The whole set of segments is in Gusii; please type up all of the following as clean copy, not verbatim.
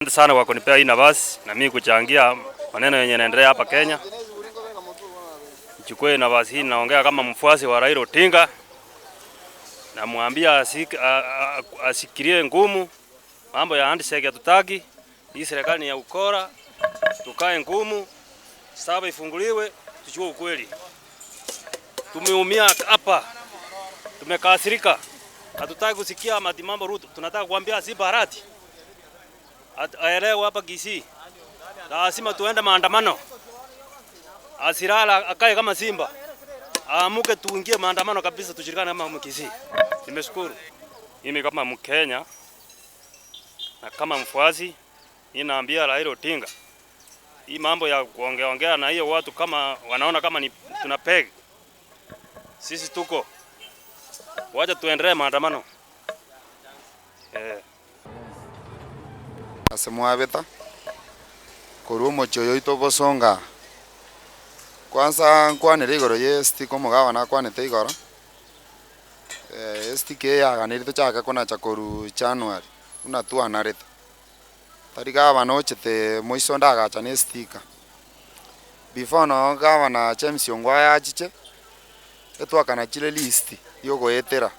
Asante sana kwa kunipea hii nafasi na mimi kuchangia maneno yenye yanaendelea hapa Kenya. Nichukue nafasi hii naongea kama mfuasi wa Raila Odinga, namwambia ashikilie ngumu, mambo ya handshake hatutaki. Hii serikali ni ya ukora, tukae ngumu, saba ifunguliwe, tujue ukweli. Tumeumia hapa, tumekasirika, hatutaki kusikia mati mambo Ruto. Tunataka kuambia Simba Arati aelewe hapa Kisii, lazima tuende maandamano, asilala akae kama simba, aamuke, tuingie maandamano kabisa, tushirikane kama Kisii. Nimeshukuru mimi kama Mkenya na kama mfuasi, ninaambia Raila Odinga hii mambo ya kuongea ongea na hiyo watu kama wanaona kama ni tuna peg, sisi tuko wacha tuendelee maandamano eh. Ase mwabeta korwa omochie oyo oito obosongo aa. Kwanza nkwanere igoro ye estika omogabana akwanete igoro, estika eye yaganeire tochake konacha korwa January buna twanarete. Tari gavana ochete moiso ndagacha na estika. Before noo gavana James Ongwae achiche, etwakanachire list yogoetera.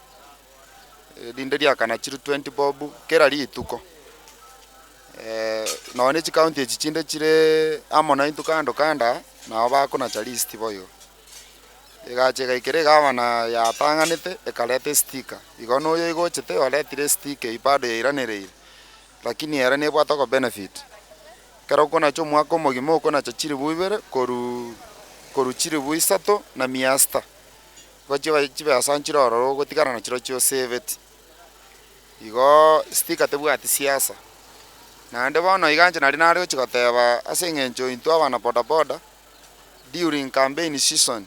Rinde riakanachirwe 20 bob kera rituko. Nonya ne chikaunti echi chinde chire amo naintwe kando kando aa, nabo bakonacha list boigo. Egacha egaikera egavana yatang'anete ekareta estika, igo noyo egochete oretire estika eywo bado yairanereire, lakini ere nebwate ogobenefit. Ekero okonacha omwaka omogima okonacha chilifu ibere korwa korwa chilifu isato na mia sita. Igo chiba chibesa nchire ororo ogotigara na chirochio osebeti. Igoo speaker tebwati siasa. Naende bono iga inche nari nare gochia goteba ase eng'encho intwe abana bodaboda, during campaign season,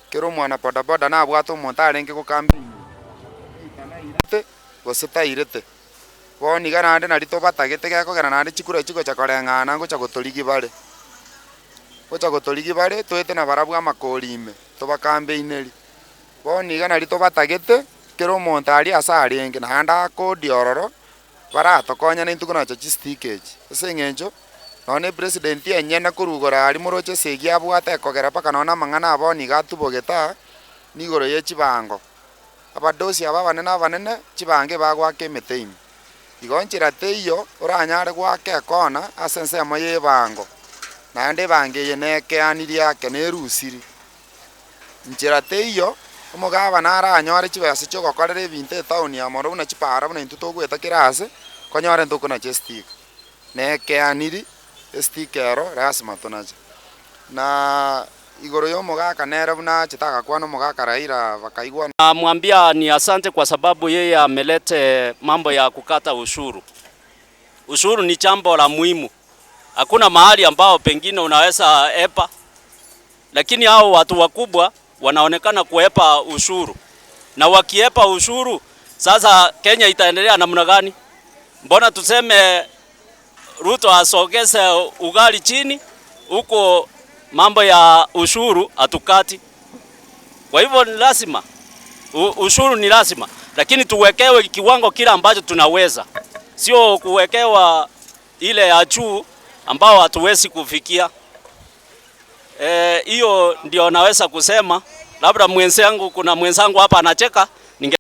kera omwana bodaboda nabwate omonto arenge go campaign either nairete gose tairete. Bono iga naende nari tobatagete gekogera naende chikura chigocha koreng'ana ngocha gotorigia bare. Gocha gotorigia bare toete nabarabwo amakori ime. Tobakambeinirie. Bono iga nario tobatagete, kera omonto aria ase arenge, naende akodi ororo, baratokonye naintwe konacha chistick echi. Ase eng'encho, nonya na epresident enyene korwa igoro aria moroche esegi abwate ekogera mpaka nonya na amang'ana aa bono iga atubogete aa, nigoro ye chibango. Abadosi aba abanene abanene, chibango ebagoaka emete ime. Igo nchera teiyo oranyare goaka ekona ase ensemo y'ebango, naende ebango eye nekeanirie ake nerusiri. Nchera teiyo omogabana aranyore chibesa chi'ogokorera ebinto etaoni ya mono buna chipaara buna intwe togoeta kera aase, konyore ntokonacha estika. Nekeaniri estika ero lasima tonache. Na igoro y'omogaka nere buna achete agakwana omogaka Raila bakaigwana. Namwambia ni asante kwa sababu yeye amelete mambo ya kukata ushuru. Ushuru ni jambo la muhimu. Hakuna mahali ambao pengine unaweza epa, lakini hao watu wakubwa wanaonekana kuepa ushuru, na wakiepa ushuru sasa Kenya itaendelea namna gani? Mbona tuseme Ruto asogeze ugali chini huko, mambo ya ushuru hatukati. Kwa hivyo ni lazima ushuru ni lazima, lakini tuwekewe kiwango kile ambacho tunaweza, sio kuwekewa ile ya juu ambao hatuwezi kufikia. Hiyo e, ndio naweza kusema. Labda mwenzangu, kuna mwenzangu hapa anacheka.